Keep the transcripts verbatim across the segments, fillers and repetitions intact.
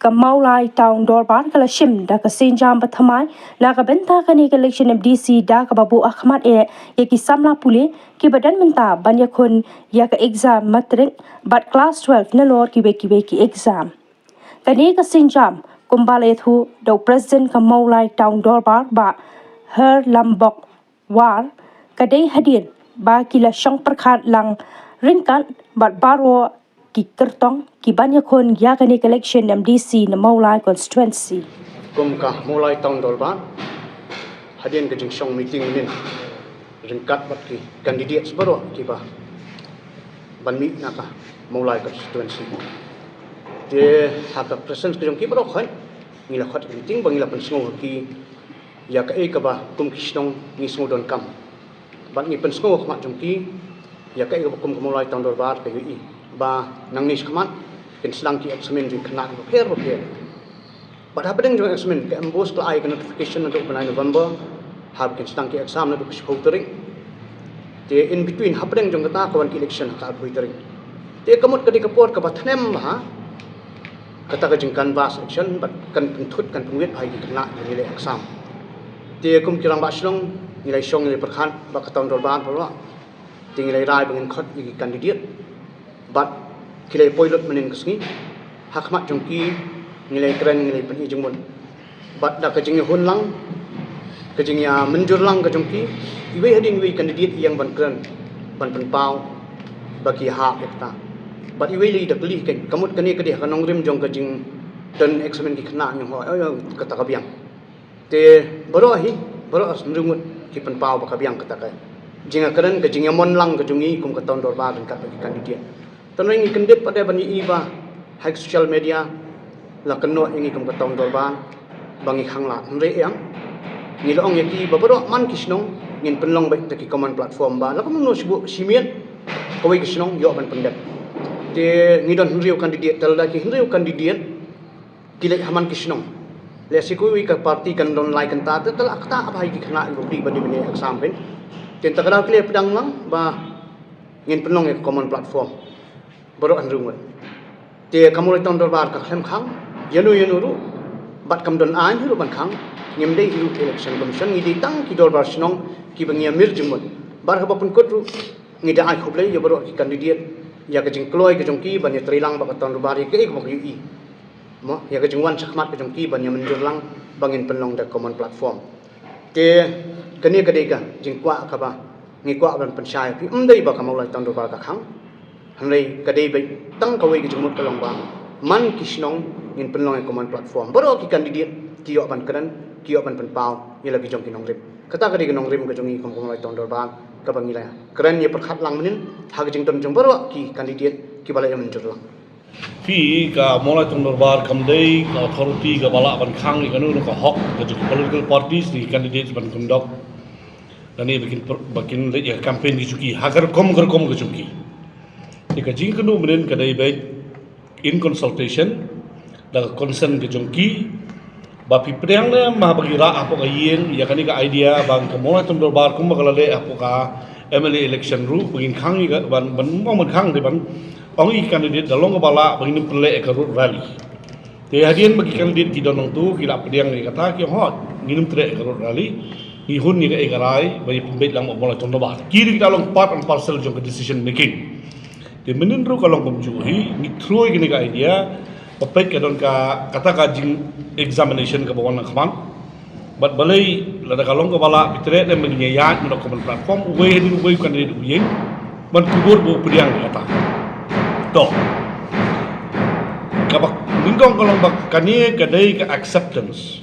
ka Mawlai Town Dorbar ka la shim da ka sienjam bathymmai na ka bynta kane ka election M D C da kaba buh hakhmat eh ïa ki samla pule kiba don bynta ban ïakhun ïa ka exam matric bad klas twelve nalor kiwei kiwei ki exam. Kane ka sienjam kumba la ïathuh da u President ka Mawlai Town Dorbar Bah Herlambok War, ka dei hadien ba ki la shong pyrkhat lang ryngkat bad baroh ki kyrtong ki ban ïakhun ïa kane ka election M D C na Mawlai constituency. Kum ka Mawlai Town Dorbar, hadien ka jingshong meeting mynnin ryngkat bad ki candidates baroh kiba ban mih na ka Mawlai constituency. Te ha ka presence ka jong ki baroh, ngi la khot meeting ba ngi la pynsngew ha ki ïa kaei kaba kum ki shnong ngi sngewdonkam. Bad ngi pynsngew ha khmat jong ki ïa kaei kaba kum ka Mawlai Town Dorbar ka ïohi ba nangne shakhmat kin sdang ki exam jingkhynnah kiba pher bapher. Bad hapdeng jong exam ka MBOSE ka la ai ka notification naduh u bnai November haba kin sdang ki exam naduh ka shiphew tarik. Te in between hapdeng jong kata ka wan ki election ha ka arphew tarik. Te ka mut ka dei ka por kaba thnem bha kata ka jingcanvass election bad kan pynthut kan pynwit bha ïa ki khynnah ba ngi leh exam. Te kum ki rangbah shnong ngi la shong ngi la pyrkhat bad ka Town Dorbar baroh. Te ngi la rai ba ngin khot ïa ki candidate bad ki la poi lut mynnin ka sngi. Ha khmat jong ki ngi la kren ngi la pyni jingmut. Bad da ka jingïahun lang, ka jingïamynjur lang ka jong ki, iwei hadien iwei candidate ïeng ban kren ban pynpaw ba ki hap ïa kata. Bad iwei lei da kylli kein, ka mut kane ka dei ha ka nongrim jong ka jingdon exam ki khynnah, ngi ong hooid, kata ka biang. Te baroh hi, baroh hynriew ngut ki pynpaw ba ka biang kata ka jingïakren, ka jingïamon lang ka jong ngi kum ka Town Dorbar ryngkat bad ki candidate. Te ngi kyndit pat de ban ïohi ba ha ki social media la kynnoh ïa ngi kum ka Town Dorbar ba ngi khang lad. Hynrei ïa ngi la ong ïa ki ba baroh man ki shnong ngin pynlong beit da ki common platform ba la kumno shibun shi miet kawei ka shnong ïoh ban pyndep. Te ngi don hynriew candidate, te lada ki hynriew candidate ki leit ha man ki shnong, lehse kawei ka party kan don lai kynta, te la kata ba ha ki khynnah kiba plie ban ïa exam pyn. Te kata ka daw ki la pdiang lang ba ngin pynlong ïa ka common platform baroh hynriew ngut. Te ka Mawlai Town Dorbar ka khlem khang ïano ïano ruh, bad kam don aiñ hi ruh ban khang. Ngim dei hi ruh election commission, ngi dei tang ki dorbar shnong kiba ngi ïamir jingmut. Bad haba pynkut ruh ngi da ai khublei ïa baroh ki candidate ïa ka jingkloi ka jong ki ban ïatreilang bad ka Town Dorbar ïa kaei kaba ki ïohi. Mo, ïa ka jingwan shakhmat ka jong ki ban ïamynjur lang ba ngin pynlong da common platform. Te kane ka dei ka jingkwah kaba ngi kwah ban pynshai ïa phi, ym dei ba ka Mawlai Town Dorbar ka khang. Hynrei ka dei beit tang kawei ka jingmut ka long ba man ki shnong ngin pynlong ïa common platform. Baroh ki candidate ki ïoh ban kren, ki ïoh ban pynpaw ïa la ki jong ki nongrim. Kata ka dei ka nongrim ka jong ngi kum ka Mawlai Town Dorbar kaba ngi la kren ïa pyrkhat lang mynnin ha ka jingdon jong baroh ki candidate kiba la ïamynjur lang. Phi, ka Mawlai Town Dorbar kam dei ka authority kaba lah ban khang ïa kano kano ka hok ka jong ki political parties ne ki candidates ban conduct lane ba kin pr-, ba kin leit ïa ka campaign ki jong ki ha ka rukom ka rukom ka jong ki. Te ka jingkynduh mynnin ka dei beit in consultation da ka consent ka jong ki. Ba phi pdiang ne em ba ki rah hapoh ka ïing ïa kane ka idea ba ka Mawlai Town Dorbar kumba ka la leh hapoh ka M L A election ruh ba ngin khang ïa ka, ban, ban, ban, ban khang de ban ong ïa ki candidate da long kaba lah ba ngin pynleh ïa ka road rally. Te hadien ba ki candidate ki don nangtu ki la pdiang ïa kata, ki ong hooid, ngin ym treh ïa ka road rally, ngi hun ïa kaei ka rai ba ïa pynbeit lang bad Mawlai Town Dorbar. Ki ruh ki la long part and parcel jong ka decision making. Te mynnin ruh ka long kumjuh hi, ngi through ïa kane ka idea ba peit ka don ka, kata ka jing examination kaba wan na khmat. Bad balei lada ka long kaba lah, phi treh ne em ba ngin ïaid na common platform, uwei hadien uwei u candidate u ïeng ban kubur ba u pdiang ïa kata. To, kaba nyngkong ka long ba kane ka dei ka acceptance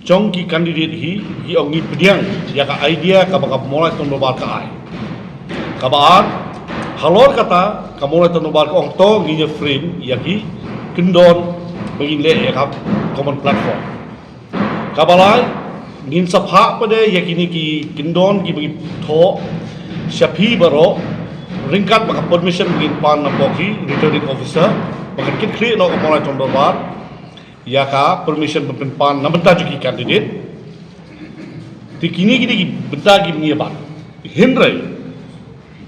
jong ki candidate hi, ki ong ngi pdiang ïa ka idea kaba ka Mawlai Town Dorbar ka ai. Kaba ar, halor kata ka Mawlai Town Dorbar ka ong to ngin ïa frame ïa ki kyndon ba ngin leh ïa ka common platform. Kaba lai, ngin sa phah pat de ïa kine ki kyndon kiba ngi thoh sha phi baroh ryngkat bad ka permission ba ngin pan na pok ki returning officer ba kan kit khlieh noh ka Mawlai Town Dorbar ïa ka permission ban pynpan na bynta jong ki candidate. Te kine ki dei ki bynta kiba ngi ïa bat. Hynrei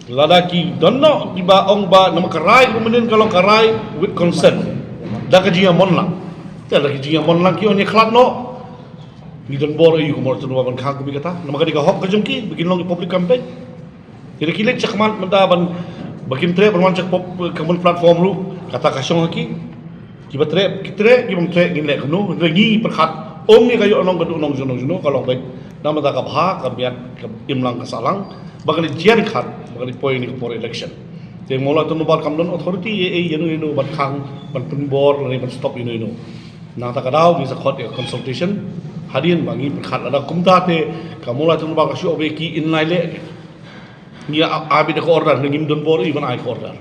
lada ki don noh kiba ong ba namar ka rai kaba mynnin ka long ka rai with consent, da ka jingïamon lang. Ïa la ki jingïamon lang ki ong ïa khlad noh. Ngi don bor aïu ka Mawlai Tyndonbor ban khang kum kata? Namar ka dei ka hok ka jong ki ba kin long ki public campaign. Ïa ki leit shakhmat mynta ban ba kin treh ban wan sha pop ka mon platform ruh kata ka shong ha ki. Kiba treh ki treh, kibym treh ngin leh kumno? Hynrei ngi pyrkhat ym ïa ka ïoh nong ka duh nong jong nong jong ka long beit. Namar ka bha ka miat ka imlang ka sahlang ba kan ïa jia khat ba kan ïa poi ïa ka por election. Te Mawlai Tyndonbor kam don authority ïa ïa ïa no ïa no ban khang, ban pynbor lane ban stop ïa no ïa no. Nangta ka daw ngi sa khot ïa ka consultation. Hadien ba ngi pyrkhat lada kumta te ka Mawlai Tyndonbor ka shu ïoh ba ki in lai leh. Ngi ap ap ïa ka order, ngim don bor ïa ban ai ka order.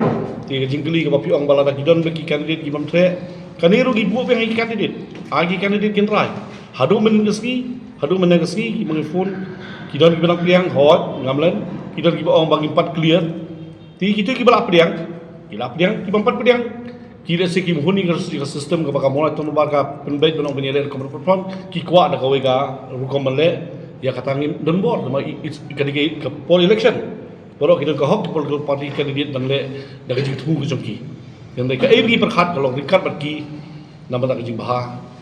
Te ka jingkylli kaba phi ong ba lada ki don ba ki candidate kibym treh, kane ruh ngi buh biang ïa ki candidate. Ai ki candidate kin rai. Haduh mynne ka sngi, haduh mynne ka sngi ki ma ngi phone. Ki don kiba nang pdiang, hooid, ngam len. Ki don kiba ong ba ngim pat clear. Te kito kiba la pdiang, ki la pdiang, kibym pat pdiang. Ki lehse kim hun ïa ka system kaba ka Mawlai Tyndonbor ka pynbeit ban ong ban ïaleh rukom rukom. Ki kwah da kawei ka rukom ban leh. Ïa kata ngim don bor, namar i- i- ka dei ka por election. Baroh ki don ka hok ki political party candidate ban leh da ka jingthmu ka jong ki. Ïa kata kaei ba ngi pyrkhat ka long ryngkat bad ki. Namar ka jingbha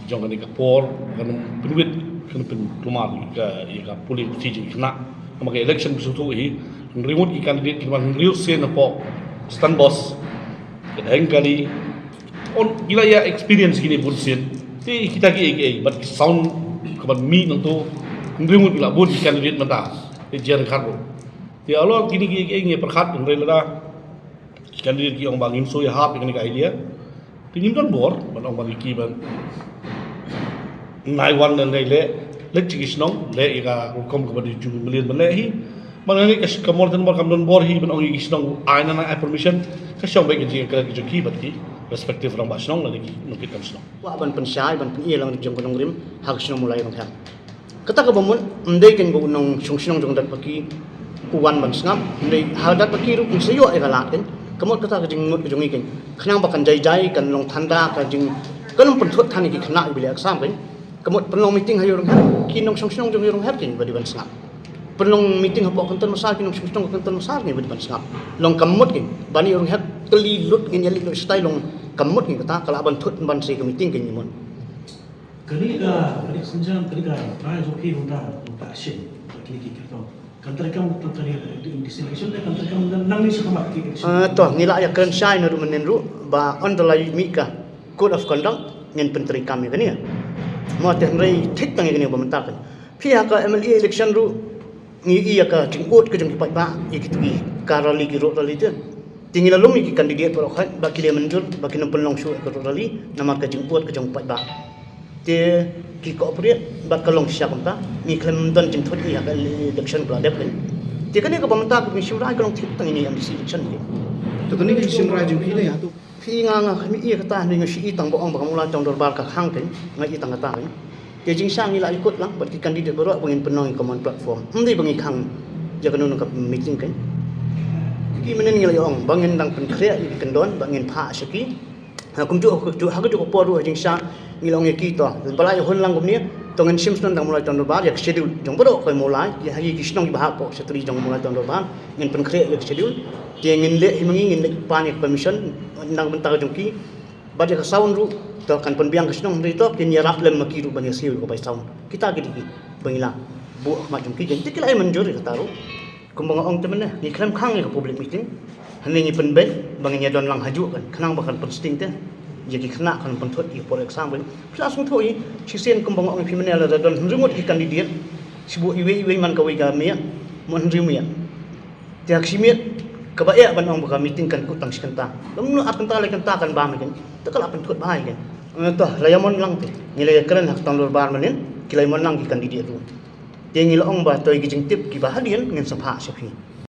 jong kane ka por kan pynwit, kan pynkulmar ïa ka, ïa ka polling party jong ki khynnah. Namar ka election ba sdang hi, hynriew ngut ki candidate, ki man hynriew sien hapoh Stand Boss. Ka dang kali on, ki la ïa experience kine bun sien. Te kita kiei kiei bad ki sound ka ban mih nangto, hynriew ngut ki la bun ki candidate mynta. Te jia ryngkat ruh. Te halor kine kiei kiei ngi pyrkhat hynrei lada ki candidate ki ong ba ngim sngewhap ïa kane ka idea. Te ngim don bor ban ong ba ngi ki ban nai wan lane leh, leit sha ki shnong, leh ïa ka rukom kaba dei jong ki mlien ban leh hi. Ban ngi ka sh- ka Mawlai Tyndonbor kam don bor hi ban ong ïa ki shnong ai na na ai permission. Ka shong beit ka jingïakren ka jong ki bad ki respective rangbah shnong lane ki nongkit kam shnong. Kwah ban pynshai ban pyni ïa la ka jong ka nongrim ha ka shnong Mawlai Ronghem. Kata kaba mut, ym dei kein ba u nongshong shnong jong Datpaki u wan ban sngap, ym dei ha Datpaki ruh un sa ïoh ïa ka lad kein. Ka mut kata ka jingmut ka jong ngi kein. Khnang ba kan jai jai, kan long thanda, ka jing, kan ym pynthut than ïa ki khynnah kiba leh exam kein. Ka mut pynlong meeting ha Ïew Rynghep, ki nongshong shnong jong Ïew Rynghep kein ba dei ban sngap. Pynlong meeting hapoh Kynton Massar, ki nongshong shnong Kynton Massar kein ba dei ban sngap. Long ka mut kein, ban Ïew Rynghep tylli lut ngin ïa leit lut shatai long ka mut kein kata, ka lah ban thut ban sa ïa ka meeting kein ïa mut. Kane ka, kane ka synjam, kane ka rai jong phi mynta, mynta shin, kine ki kyrtong. Kan treikam tang kane ka election, kan treikam nangne shakhmat ki election. Ah, to, ngi la ïakren shai naduh mynnin ruh ba ynda la mih ka code of conduct ngin pyntreikam ïa kane. Mo te hynrei thik tang ïa kane ba mynta kan. Phi ha ka M L A election ruh ngi ïohi ïa ka jingud ka jong ki paidbah ïa kito ki kar rally ki road rally te. Te ngi la lum ïa ki candidate baroh khoit ba ki leh mynjur ba kin ym pynlong shuh ïa ka road rally namar ka jingud ka jong ki paidbah. Te ki cooperate bad ka long shisha kumta, ngi khlem don jingthut ïa ka election ba la dep kein. Te kane kaba mynta ka jingshim rai ka long thik tang ïa kane M D C election hi. To kane ka jingshim rai jong phi ne ïa to. Phi nga nga khlem ïa kata, ne nga shu ïa tang ba ong ba ka Mawlai Tyndonbor ka khang kein, nga ïa tang kata kein. Te jingshang ngi la ïa kut lang bad ki candidate baroh ba ngin pynlong ïa ka common platform. Ym dei ba ngi khang ïa kano kano ka meeting kein. Ki mynnin ngi la ïa ong ba ngin dang pynkhreh ïa ki kyndon ba ngin phah sha ki. Ha kumjuh, ha kajuh, ha kajuh ka por ruh ha jingshah ngi la ong ïa ki to. Ba la ïa hun lang kumne to ngin shim sngewbha da ka Mawlai Tyndonbor ïa ka schedule jong baroh kawei Mawlai, ïa ha ki shnong kiba hapoh shatri jong ka Mawlai Tyndonbor ngin pynkhreh ïa ka schedule. Te ngin leh hi ma ngi ngin leit pan ïa ka permission na ka bynta ka jong ki. Bad ïa ka sound ruh to kan pynbiang ka shnong hynrei to kin ïarap lem ma ki ruh ban ïa siew ïa ka bai sound. Kita ki dei ki ba ngi la buh ha khmat jong ki, ki la ïa mynjur ïa kata ruh. Kumba nga ong te mynne, ngi khlem khang ïa ka public meeting. Hangne ngi pynbeit ba ngin ïa don lang hajuh kan, khnang ba kan pynsting te ïa ki khynnah, kan pynthut ïa ka por exam kan. Phi la sngewthuh hi, shisien kumba nga ong ïa phi mynne, lada don hynriew ngut ki candidate, shu buh iwei iwei man kawei ka miet, mon hynriew miet. Te ha ka shi miet kaba eh ban ong ba ka meeting kan kut tang shi kynta, lymno ar kynta lai kynta kan bam hi kan. Te ka la pynthut bha hi kan. Eh, to la ïa mon lang te, ngi la ïa kren ha ka tang dorbar mynnin, ki la ïa mon lang ki candidate ruh. Te ngi la ong ba to ïa ki jingtip kiba hadien ngin sa phah sha phi.